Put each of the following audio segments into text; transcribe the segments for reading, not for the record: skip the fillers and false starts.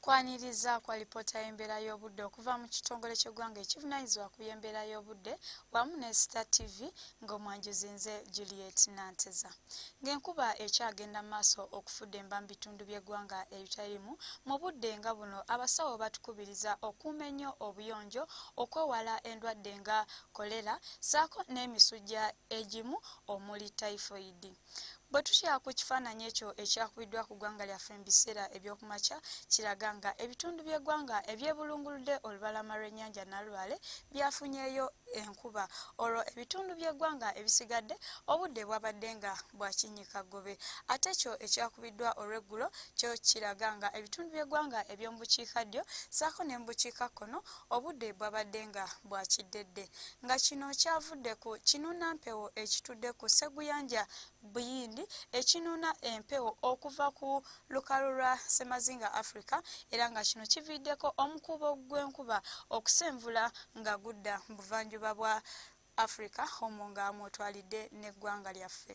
Tukwaniriza ku alipoota y'embeera y'obudde okuva mu kitongole ky'eggwanga ekivunaanyizibwa ku by'embeera y'obudde wamu ne Star TV ng'omwanjuzi nze Juliet Nanteza. Ng'enkuba ekyagenda mu maaso okufudemba mu bitundu by'eggwanga ebitalimu, mu budde nga buno abasawo batukubiriza okuuma ennyo obuyonjo okwewala endwadde nga kolera ssaako n'emisujja egimu omuli typhoid. Bwe tutya ku kifaananyi ekyo ekyakubiddwa ku ggwanga lyaffe mu biseera eby'oku makya, kiraga nga ebitundu by'eggwanga ebyebulunguludde olubalama lw'ennyanja Nalubaale byafunyeeyo enkuba, olwo ebitundu by'eggwanga ebisigadde obudde bwabadde nga bwa kinnyikaggobe. Ate kyo ekyakubiddwa olw'eggulo kyo kiraga nga ebitundu by'eggwanga eby'omu bukiikaddyo ssaako ne mu bukiikakkono obudde bwabadde nga bwa kiddedde nga kino kyavudde ku kinuunampewo ekitudde ku sseguyanja Buyindi ekinuuna empewo okuva ku lukalu lwa ssemazinga Africa era nga kino kiviiddeko omukuubo gw'enkuba okusenvula nga gudda mu buvanjuba bwa Africa omwo nga mw'otwalidde n'eggwanga lyaffe.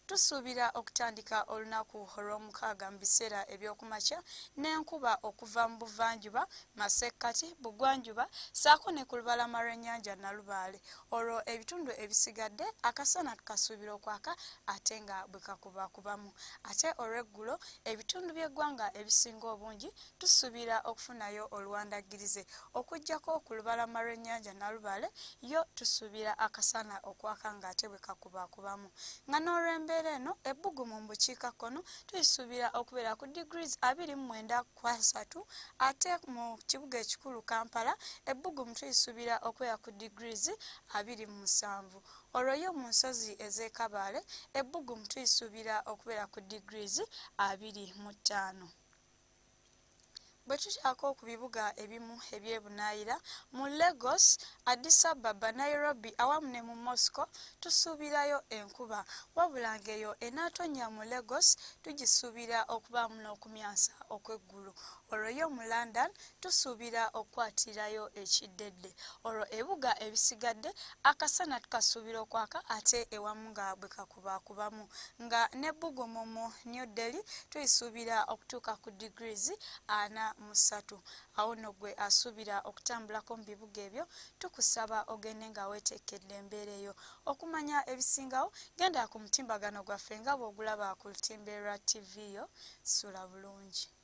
Tusuubira okutandika olunaku Olwomukaaga mu biseera eby'oku makya n'enkuba okuva mu buvanjuba, masekkati, bugwanjuba ssaako ne ku lubalama lw'ennyanja Nalubaale olwo ebitundu ebisigadde akasana tukasuubira okwaka ate nga bwe kakubakubamu. Ate olw'eggulo ebitundu by'eggwanga ebisinga obungi Tusuubira okufunayo oluwandaggirize okuggyako ku lubalama lw'ennyanja Nalubaale yo tusuubira akasana okwaka ng'ate bwe kakubaakubamu. Nga n'olw'embeera eno, ebbugumu mu bukiikakkono tulisuubira okubeera ku degrees 29 ku asatu ate mu kibuga ekikulu Kampala ebbugumu tulisuubira okubeera ku degrees 27. Olwo yo mu nsozi ez'e Kabale ebbugumu tulisuubira okubeera ku degrees 25. Bwe tukyako ku bibuga ebimu eby'ebunaayira, mu Lagos, Addis Ababa, Nairobi awamu ne mu Moscow tusuubirayo enkuba. Wabula ng'eyo enaatonnya mu Lagos tugisuubira okubaamu n'okumyansa okw'eggulu. Olwo yo mu London tusuubira okukwatirirayo ekiddedde. Olwo ebibuga ebisigadde akasana tukasuubira okwaka ate ewamu nga bwe kakubaakubamu. Nga n'ebbugumu mu New Delhi tulisuubira okutuuka ku degrees 43. Awo nno ggwe asuubira okutambulako mu bibuga ebyo tukusaba ogende nga weeteekedde embeera eyo. Okumanya ebisingawo genda ku mutimbagano gwaffe nga bw'ogulaba ku lutimbe lwa ttivi yo. Sula bulungi.